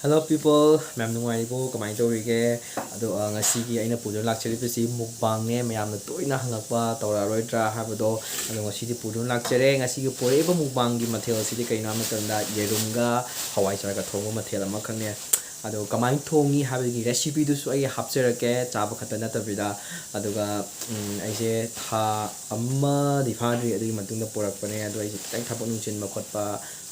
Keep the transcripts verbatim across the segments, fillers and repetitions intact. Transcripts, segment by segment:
Hello people, ꯃꯌꯥꯝ ꯅꯨꯡꯉꯥꯏꯔꯤꯕꯣ? ꯀꯃꯥꯏꯅ ꯇꯧꯔꯤꯒꯦ? ꯑꯗꯣ, ꯑ, ꯉꯁꯤꯒꯤ ꯑꯩꯅ ꯄꯨꯗꯨꯅ ꯂꯥꯛꯆꯔꯤꯕꯁꯤ mukbangꯅꯦ꯫ ꯃꯌꯥꯝꯅ ꯇꯣꯏꯅ ꯍꯪꯉꯛꯄ, ꯇꯧꯔꯛꯑꯔꯣꯏꯗ꯭ꯔꯥ ꯍꯥꯏꯕꯗꯣ, ꯑꯗꯣ ꯉꯁꯤꯗꯤ ꯄꯨꯗꯨꯅ ꯂꯥꯛꯆꯔꯦ꯫ ꯉꯁꯤꯒꯤ ꯄꯨꯔꯛꯏꯕ mukbangꯒꯤ ꯃꯊꯦꯜ ꯑꯁꯤꯗꯤ ꯀꯩꯅꯣ ꯍꯥꯏꯕ ꯃꯇꯝꯗ, ꯌꯦꯔꯨꯝꯒ ꯍꯋꯥꯏꯖꯥꯔꯒ ꯊꯣꯡꯕ ꯃꯊꯦꯜ ꯑꯃꯈꯛꯅꯦ꯫ ꯑꯗꯣ ꯀꯃꯥꯏꯅ ꯊꯣꯡꯉꯤ ꯍꯥꯏꯕꯒꯤ recipeꯗꯨꯁꯨ ꯑꯩ ꯍꯥꯞꯆꯔꯛꯀꯦ, ꯆꯥꯕ ꯈꯛꯇ ꯅꯠꯇꯕꯤꯗ꯫ ꯑꯗꯨꯒ, ꯎꯝ, ꯑꯩꯁꯦ ꯊꯥ ꯑꯃꯗꯤ ꯐꯥꯗ꯭ꯔꯤ, ꯑꯗꯨꯒꯤ ꯃꯇꯨꯡꯗ ꯄꯨꯔꯛꯄꯅꯦ꯫ ꯑꯗꯣ ꯑꯩꯁꯦ ꯈꯤꯇꯪ ꯊꯕꯛ ꯅꯨꯡꯆꯤꯟꯕ ꯈꯣꯠꯄ,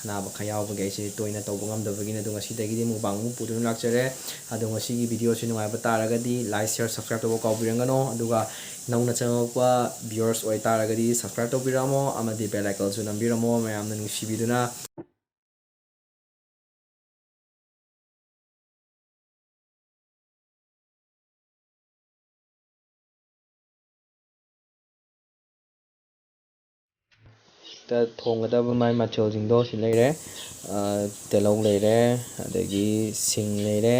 ꯑꯅꯥꯕ ꯈꯔ ꯌꯥꯎꯕꯒꯤ ꯑꯩꯁꯦ ꯇꯣꯏꯅ ꯇꯧꯕ ꯉꯝꯗꯕꯒꯤꯅꯦ꯫ ꯑꯗꯣ ꯉꯁꯤꯗꯒꯤꯗꯤ mukbang ꯑꯃꯨꯛ ꯄꯨꯗꯨꯅ ꯂꯥꯛꯆꯔꯦ꯫ ꯑꯗꯣ ꯉꯁꯤꯒꯤ videoꯁꯤ ꯅꯨꯡꯉꯥꯏꯕ ꯇꯥꯔꯒꯗꯤ like, share, subscribe ꯇꯧꯕ ꯀꯥꯎꯕꯤꯔꯝꯒꯅꯣ꯫ ꯑꯗꯨꯒ ꯅꯧꯅ ꯆꯪꯉꯛꯄ viewers ꯑꯣꯏꯇꯥꯔꯒꯗꯤ subscribe ꯇꯧꯕꯤꯔꯝꯃꯣ, ꯑꯃꯗꯤ bell iconꯁꯨ ꯅꯝꯕꯤꯔꯝꯃꯣ, ꯃꯌꯥꯝꯅ ꯅꯨꯡꯁꯤꯕꯤꯗꯨꯅ꯫ ꯊꯣꯡꯒꯗꯕ ꯃꯥꯏ ꯃꯊꯦꯜꯁꯤꯡꯗꯣ ꯁꯤ ꯂꯩꯔꯦ꯫ ꯑ, ꯇꯤꯜꯍꯧ ꯂꯩꯔꯦ, ꯑꯗꯒꯤ ꯁꯤꯡ ꯂꯩꯔꯦ,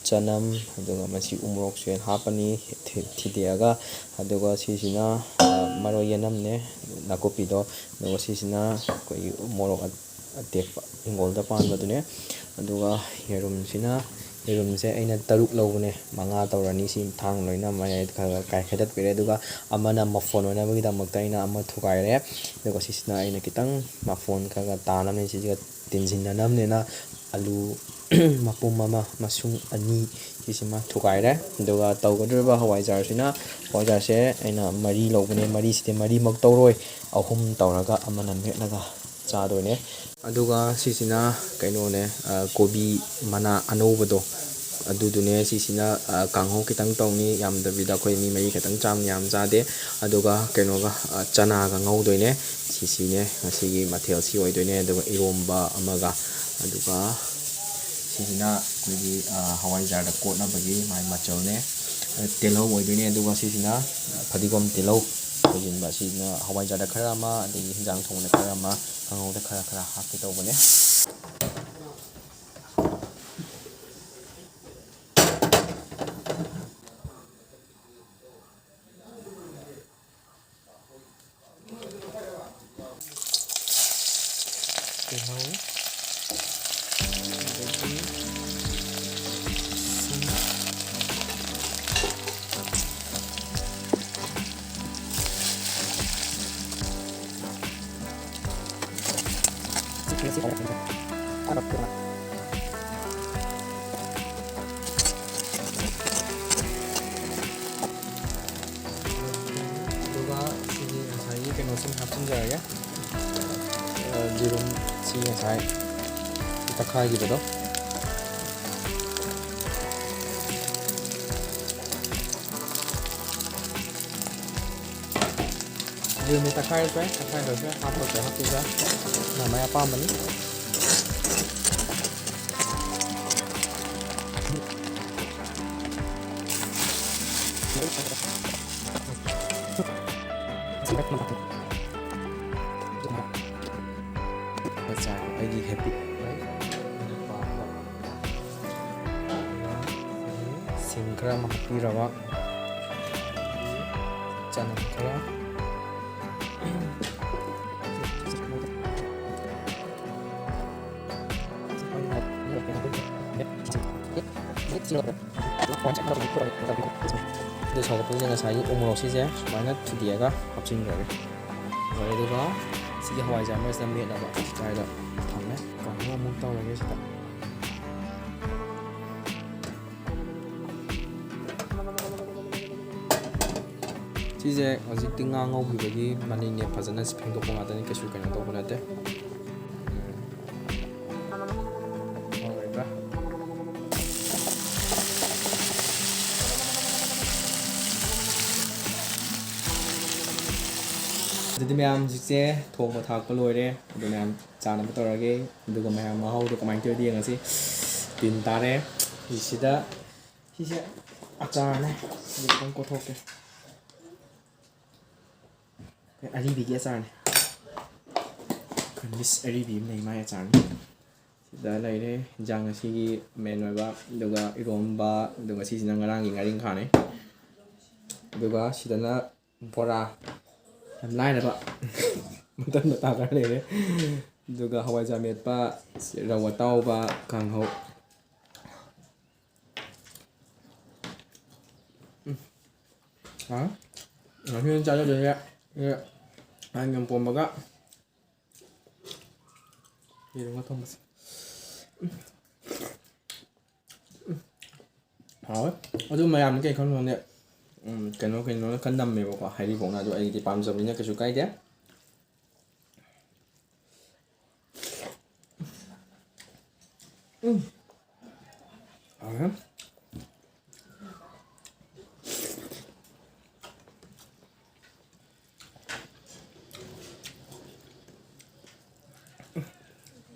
ꯆꯅꯝ, ꯑꯗꯨꯒ ꯃꯁꯤ ꯎꯃꯣꯔꯣꯛꯁꯦ ꯍꯥꯞꯄꯅꯤ ꯊꯤ-, ꯊꯤꯗꯦꯛꯑꯒ꯫ ꯑꯗꯨꯒ ꯁꯤꯁꯤꯅ, ꯑ, ꯃꯔꯣꯏ ꯌꯦꯅꯝꯅꯦ, ꯅꯥꯀꯨꯞꯄꯤꯗꯣ꯫ ꯑꯗꯨꯒ ꯁꯤꯁꯤꯅ ꯑꯩꯈꯣꯏꯒꯤ ꯃꯣꯔꯣꯛ ꯑꯇꯦꯛꯄ ꯍꯤꯡꯒꯣꯜꯗ ꯄꯥꯟꯕꯗꯨꯅꯦ꯫ ꯑꯗꯨꯒ ꯌꯦꯔꯨꯝꯁꯤꯅ, ꯌꯦꯔꯨꯝꯁꯦ ꯑꯩꯅ ꯇꯔꯨꯛ ꯂꯧꯕꯅꯦ, ꯃꯉꯥ ꯇꯧꯔꯅꯤ꯫ ꯁꯤ ꯊꯥꯡ ꯂꯣꯏꯅ ꯃꯌꯥꯏꯗ ꯈꯔ ꯈꯔ ꯀꯥꯏ ꯈꯥꯏꯗꯠꯄꯤꯔꯦ꯫ ꯑꯗꯨꯒ ꯑꯃꯅ ꯃꯐꯣꯟ ꯑꯣꯏꯅꯕꯒꯤꯗꯃꯛꯇ ꯑꯩꯅ ꯑꯃ ꯊꯨꯒꯥꯏꯔꯦ꯫ ꯑꯗꯨꯒ ꯁꯤꯁꯤꯅ ꯑꯩꯅ ꯈꯤꯇꯪ ꯃꯐꯣꯟ ꯈꯔ ꯈꯔ ꯇꯥꯅꯕꯅꯦ꯫ ꯁꯤꯁꯤꯒ ꯇꯤꯟꯁꯤꯟꯅꯅꯕꯅꯤꯅ ꯑꯂꯨ ꯃꯄꯨꯝ ꯑꯃ, ꯃꯁꯨꯡ ꯑꯅꯤ, ꯁꯤꯁꯤꯃ ꯊꯨꯒꯥꯏꯔꯦ꯫ ꯑꯗꯨꯒ ꯇꯧꯒꯗꯧꯔꯤꯕ ꯍꯋꯥꯏꯖꯥꯔꯁꯤꯅ, ꯍꯋꯥꯏꯖꯥꯔꯁꯦ ꯑꯩꯅ ꯃꯔꯤ ꯂꯧꯕꯅꯦ, ꯃꯔꯤꯁꯤꯗꯤ ꯃꯔꯤꯃꯛ ꯇꯧꯔꯣꯏ, ꯑꯍꯨꯝ ꯇꯧꯔꯒ ꯑꯃꯅ ꯃꯦꯠꯂꯒ ꯆꯥꯗꯣꯏꯅꯦ꯫ ꯑꯗꯨꯒ ꯁꯤꯁꯤꯅ ꯀꯩꯅꯣꯅꯦ, ꯑ, ꯀꯣꯕꯤ ꯃꯅꯥ ꯑꯅꯧꯕꯗꯣ, ꯑꯗꯨꯗꯨꯅꯦ꯫ ꯁꯤꯁꯤꯅ, ꯑ, ꯀꯥꯡꯍꯧ ꯈꯤꯇꯪ ꯇꯧꯅꯤ, ꯌꯥꯝꯗꯕꯤꯗ ꯑꯩꯈꯣꯏ ꯃꯤ ꯃꯔꯤ ꯈꯛꯇꯪ ꯆꯥꯕꯅꯤ, ꯌꯥꯝ ꯆꯥꯗꯦ꯫ ꯑꯗꯨꯒ ꯀꯩꯅꯣꯒ, ꯑ, ꯆꯅꯥꯒ ꯉꯧꯗꯣꯏꯅꯦ꯫ ꯁꯤꯁꯤꯅꯦ ꯉꯁꯤꯒꯤ ꯃꯊꯦꯜꯁꯤ ꯑꯣꯏꯗꯣꯏꯅꯦ꯫ ꯑꯗꯨꯒ ꯏꯔꯣꯝꯕ ꯑꯃꯒ, ꯑꯗꯨꯒ ꯁꯤꯁꯤꯅ ꯑꯩꯈꯣꯏꯒꯤ, ꯑ, ꯍꯋꯥꯏꯖꯥꯔꯗ ꯀꯣꯠꯅꯕꯒꯤ ꯃꯥꯏ ꯃꯆꯜꯅꯦ꯫ ꯑ, ꯇꯤꯜꯍꯧ ꯑꯣꯏꯗꯣꯏꯅꯦ꯫ ꯑꯗꯨꯒ ꯁꯤꯁꯤꯅ ꯐꯗꯤꯒꯣꯝ ꯇꯤꯜꯍꯧ ꯁꯣꯏꯖꯤꯟꯕ꯫ ꯁꯤꯁꯤꯅ ꯍꯋꯥꯏꯖꯥꯔꯗ ꯈꯔ ꯑꯃ, ꯑꯗꯒꯤ ꯍꯤꯟꯖꯥꯡ ꯊꯣꯡꯕꯗ ꯈꯔ ꯑꯃ, ꯀꯥꯡꯍꯧꯗ ꯈꯔ ꯈꯔ ꯍꯥꯞꯀꯦ ꯇꯧꯕꯅꯦ꯫ ꯇꯤꯜꯍꯧ, ꯑꯗꯒꯤ ꯇꯛꯈꯥꯏꯈꯤꯕꯗꯣ꯫ ꯌꯦꯔꯨꯝꯁꯦ ꯇꯛꯈꯥꯏꯔꯁꯨ ꯌꯥꯏ, ꯇꯛꯈꯥꯏꯗ꯭ꯔꯁꯨ ꯌꯥꯏ, ꯍꯥꯞꯄꯁꯨ ꯌꯥꯏ, ꯍꯥꯞꯄꯁꯨ ꯌꯥꯏ, ꯃꯥꯏ ꯃꯥꯏ ꯑꯄꯥꯝꯕꯅꯤ꯫ ꯆꯥꯏ꯫ ꯑꯩꯒꯤ ꯍꯦꯕꯤꯠ ꯑꯣꯏ꯫ ꯁꯤꯡ ꯈꯔ ꯑꯃ ꯍꯥꯞꯄꯤꯔꯕ, ꯆꯅꯝ ꯈꯔ꯫ ꯑꯗꯨ ꯁꯧꯒꯠꯄꯁꯤꯗ ꯉꯁꯥꯏꯒꯤ ꯎ ꯃꯣꯔꯣꯛꯁꯤꯁꯦ ꯁꯨꯃꯥꯏꯅ ꯊꯨꯗꯦꯛꯑꯒ ꯍꯥꯞꯆꯤꯟꯈ꯭ꯔꯒꯦ꯫ ꯂꯣꯏꯔꯦ꯫ ꯑꯗꯨꯒ ꯁꯤꯒꯤ ꯍꯋꯥꯏꯖꯥꯔ ꯃꯔꯛꯁꯤꯗ ꯃꯦꯠꯅꯕ ꯁ꯭ꯋꯥꯏꯗ ꯊꯝꯃꯦ꯫ ꯀꯥꯡꯍꯧ ꯑꯃꯨꯛ ꯇꯧꯔꯒꯦ ꯁꯤꯗ꯫ ꯁꯤꯁꯦ ꯍꯧꯖꯤꯛꯇꯤ ꯉꯥ ꯉꯧꯈꯤꯕꯒꯤ ꯃꯅꯤꯡꯅꯦ, ꯐꯖꯅ ꯐꯦꯡꯗꯣꯛꯄ ꯉꯥꯛꯇꯅꯤ, ꯀꯩꯁꯨ ꯀꯩꯅꯣ ꯇꯧꯕ ꯅꯠꯇꯦ꯫ ꯎꯝ꯫ ꯉꯧꯔꯤꯕ꯭ꯔꯥ? ꯑꯗꯨꯗꯤ ꯃꯌꯥꯝ, ꯍꯧꯖꯤꯛꯁꯦ ꯊꯣꯡꯕ ꯊꯥꯛꯄ ꯂꯣꯏꯔꯦ꯫ ꯑꯗꯨ ꯃꯌꯥꯝ ꯆꯥꯅꯕ ꯇꯧꯔꯒꯦ꯫ ꯑꯗꯨꯒ ꯃꯌꯥꯝ ꯃꯍꯥꯎꯗꯣ ꯀꯃꯥꯏꯅ ꯇꯧꯋꯤꯗꯣ ꯌꯦꯡꯉꯁꯤ꯫ ꯇꯤꯟ ꯇꯥꯔꯦ꯫ ꯁꯤꯁꯤꯗ, ꯁꯤꯁꯦ ꯑꯆꯥꯔꯅꯦ꯫ ꯁꯤꯁꯦ ꯈꯤꯇꯪ ꯀꯣꯠꯊꯣꯛꯀꯦ꯫ ꯑꯔꯤꯕꯤꯒꯤ ꯑꯆꯥꯔꯅꯦ꯫ ꯑꯩꯈꯣꯏ ꯃꯤꯁ ꯑꯔꯤꯕꯤ ꯑꯃ ꯂꯩ, ꯃꯥꯏ ꯑꯆꯥꯔꯅꯤ꯫ ꯁꯤꯗ ꯂꯩꯔꯦ ꯏꯟꯖꯥꯡ ꯉꯁꯤꯒꯤ ꯃꯦꯟ ꯑꯣꯏꯕ, ꯑꯗꯨꯒ ꯏꯔꯣꯝꯕ, ꯑꯗꯨꯒ ꯁꯤꯁꯤꯅ ꯉꯔꯥꯡꯒꯤ ꯉꯥꯔꯤꯡꯈꯥꯅꯦ꯫ ꯑꯗꯨꯒ ꯁꯤꯗꯅ ꯕꯣꯔꯥ, ꯌꯥꯝ ꯂꯥꯏꯔꯕ ꯃꯇꯝ ꯃꯇꯥ ꯈꯔ ꯂꯩꯔꯦ꯫ ꯑꯗꯨꯒ ꯍꯋꯥꯏꯖꯥꯔ ꯃꯦꯠꯄ, ꯔꯧ ꯑꯇꯥꯎꯕ, ꯀꯥꯡꯍꯧ꯫ ꯎꯝ꯫ ꯑ? ꯉꯁꯤ ꯆꯥꯖꯗꯣꯏꯁꯦ, ꯑ, ꯌꯦꯟ ꯄꯣꯝꯕꯒ ꯌꯦꯔꯨꯝꯒ ꯊꯣꯡꯕꯁꯦ꯫ ꯎꯝ꯫ ꯎꯝ꯫ ꯍꯥꯎꯋꯦ꯫ ꯑꯗꯨ ꯃꯌꯥꯝꯅ ꯀꯩ ꯈꯜꯂꯝꯗꯣꯏꯅꯣ ꯈꯪꯗꯦ꯫ ꯎꯝ, ꯀꯩꯅꯣ, ꯀꯩꯅꯣꯅ ꯈꯔ ꯅꯝꯃꯦꯕꯀꯣ, ꯍꯩꯔꯤꯕꯣꯛꯅ꯫ ꯑꯗꯨ ꯑꯩꯒꯤꯗꯤ ꯄꯥꯝꯖꯕꯅꯤꯅ ꯀꯩꯁꯨ ꯀꯥꯏꯗꯦ꯫ ꯎꯝ꯫ ꯍꯥꯎꯔꯦ꯫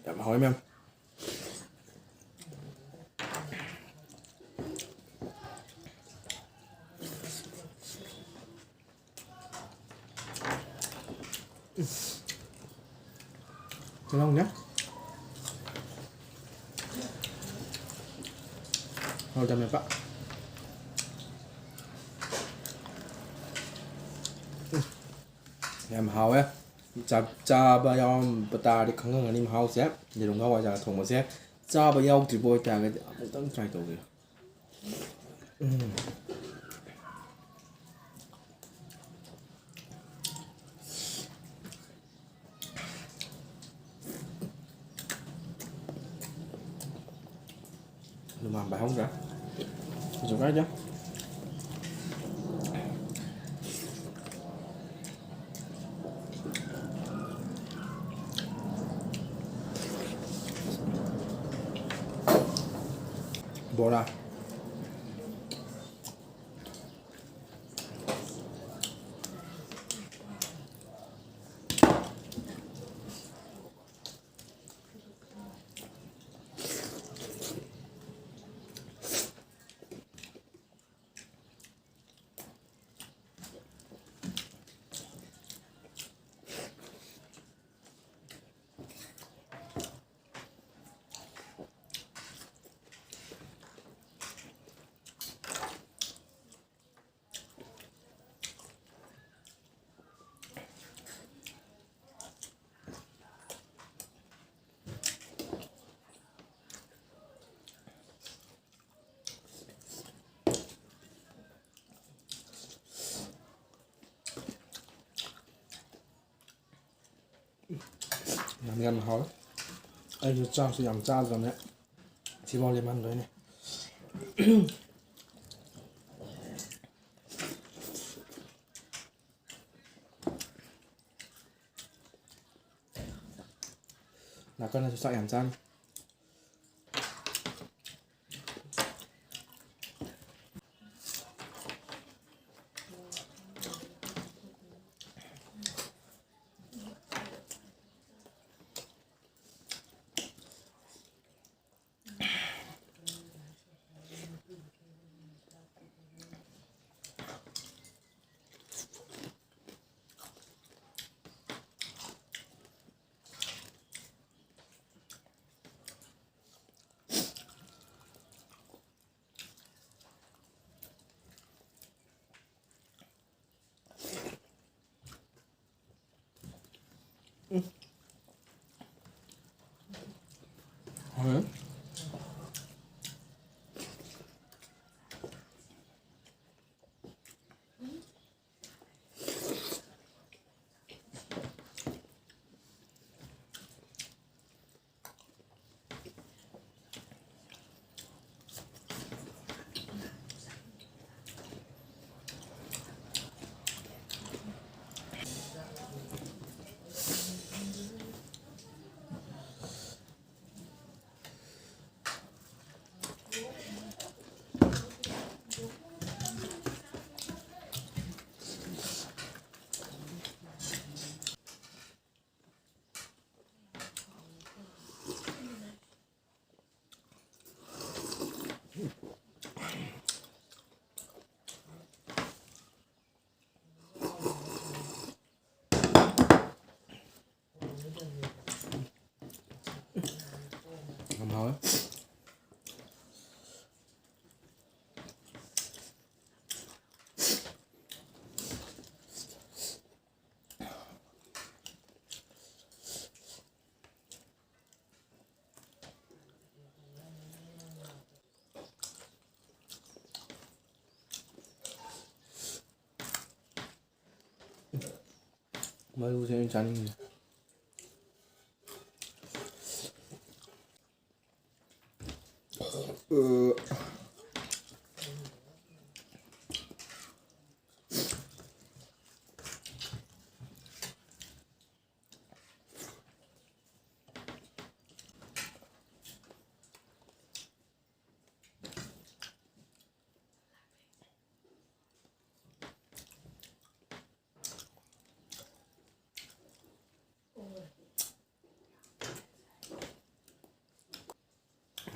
ꯌꯥꯝ ꯍꯥꯎꯋꯦ ꯃꯌꯥꯝ꯫ ꯇꯤꯜꯍꯧꯅꯦ꯫ ꯍꯥꯎꯗ ꯃꯦꯠꯄ꯫ ꯎꯝ꯫ ꯌꯥꯝ ꯍꯥꯎꯋꯦ꯫ ꯆꯥ-, ꯆꯥꯕ ꯌꯥꯎꯔꯝꯕ ꯇꯥꯔꯗꯤ ꯈꯪꯉꯝꯒꯅꯤ ꯃꯍꯥꯎꯁꯦ꯫ ꯌꯦꯔꯨꯝꯒ ꯍꯋꯥꯏꯖꯥꯔꯒ ꯊꯣꯡꯕꯁꯦ꯫ ꯆꯥꯕ ꯌꯥꯎꯗ꯭ꯔꯤꯕ ꯑꯣꯏꯇꯥꯔꯒꯗꯤ ꯑꯃꯨꯛꯇꯪ try ꯇꯧꯕꯤꯌꯨ꯫ ꯎꯝ꯫ ꯑꯗꯨ ꯃꯥꯟꯕ ꯍꯧꯗ꯭ꯔꯥ? ꯀꯩꯁꯨ ꯀꯥꯏꯗꯦ꯫ ꯕꯣꯔꯥ꯫ ꯌꯥꯝ ꯌꯥꯝ ꯍꯥꯎꯋꯦ꯫ ꯑꯩꯁꯨ ꯆꯥꯛꯁꯨ ꯌꯥꯝ ꯆꯥꯗ꯭ꯔꯕꯅꯦ꯫ ꯁꯤꯐꯥꯎ ꯂꯦꯝꯍꯟꯗꯣꯏꯅꯦ꯫ ꯅꯥꯀꯟꯗꯁꯨ ꯆꯥꯛ ꯌꯥꯝ ꯆꯥꯅꯤ꯫ ꯃꯔꯨꯁꯦ ꯑꯩꯅ ꯆꯥꯅꯤꯡꯉꯤꯁꯦ꯫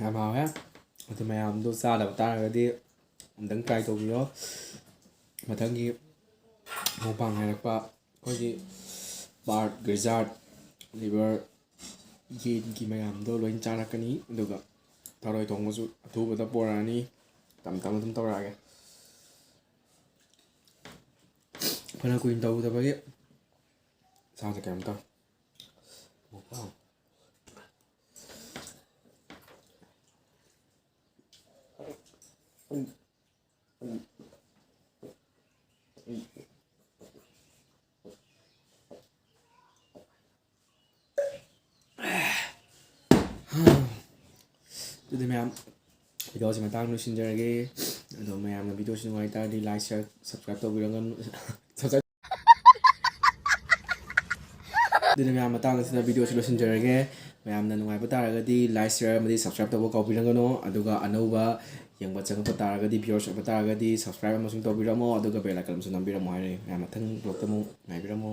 ꯌꯥꯝ ꯍꯥꯎꯋꯦ꯫ ꯑꯗꯨ ꯃꯌꯥꯝꯗꯣ ꯆꯥꯗꯕ ꯇꯥꯔꯒꯗꯤ ꯑꯝꯇꯪ try ꯇꯧꯕꯤꯌꯣ꯫ ꯃꯊꯪꯒꯤ ꯃꯨꯛꯕꯥꯡ ꯍꯥꯏꯔꯛꯄ ꯑꯩꯈꯣꯏꯒꯤ part, gizzard, liver, ꯌꯦꯟꯒꯤ ꯃꯌꯥꯝꯗꯣ ꯂꯣꯏ ꯆꯥꯔꯛꯀꯅꯤ꯫ ꯑꯗꯨꯒ ꯊꯔꯣꯏ ꯊꯣꯡꯕꯁꯨ ꯑꯊꯨꯕꯗ ꯄꯣꯔꯛꯑꯅꯤ꯫ ꯇꯞ ꯇꯞꯅ ꯑꯗꯨꯝ ꯇꯧꯔꯛꯑꯒꯦ꯫ ꯐꯅ ꯀꯨꯏꯅ ꯇꯧꯗꯕꯒꯤ ꯏꯁꯥꯁꯦ ꯀꯩꯅꯣꯝ ꯇꯧꯔꯦ꯫ ꯑꯗꯨꯗꯤ ꯃꯌꯥꯝ, video ꯁꯤ ꯃꯇꯥꯡ ꯂꯣꯏꯁꯤꯟꯖꯔꯒꯦ꯫ ꯑꯗꯣ ꯃꯌꯥꯝꯅ video ꯁꯤ ꯅꯨꯡꯉꯥꯏ ꯇꯥꯔꯗꯤ like, share, subscribe ꯇꯧꯕꯤꯔꯝꯒꯅꯨ꯫ Subscribe ꯑꯗꯨꯅ ꯃꯌꯥꯝ, ꯃꯇꯥꯡ ꯑꯁꯤꯗ video ꯁꯤ ꯂꯣꯏꯁꯤꯟꯖꯔꯒꯦ꯫ ꯃꯌꯥꯝꯅ ꯅꯨꯡꯉꯥꯏꯕ ꯇꯥꯔꯒꯗꯤ like, share ꯑꯃꯗꯤ subscribe ꯇꯧꯕ ꯀꯥꯎꯕꯤꯔꯝꯒꯅꯨ꯫ ꯑꯗꯨꯒ ꯑꯅꯧꯕ ꯌꯦꯡꯕ ꯆꯪꯉꯛꯄ ꯇꯥꯔꯒꯗꯤ, viewers ꯑꯣꯏꯕ ꯇꯥꯔꯒꯗꯤ subscribe ꯑꯃꯁꯨꯡ ꯇꯧꯕꯤꯔꯝꯃꯣ꯫ ꯑꯗꯨꯒ bell icon ꯑꯃꯁꯨ ꯅꯝꯕꯤꯔꯝꯃꯣ ꯍꯥꯏꯔꯦ꯫ ꯃꯌꯥꯝ, ꯃꯊꯪ vlog ꯇ ꯑꯃꯨꯛ ꯉꯥꯏꯕꯤꯔꯝꯃꯣ꯫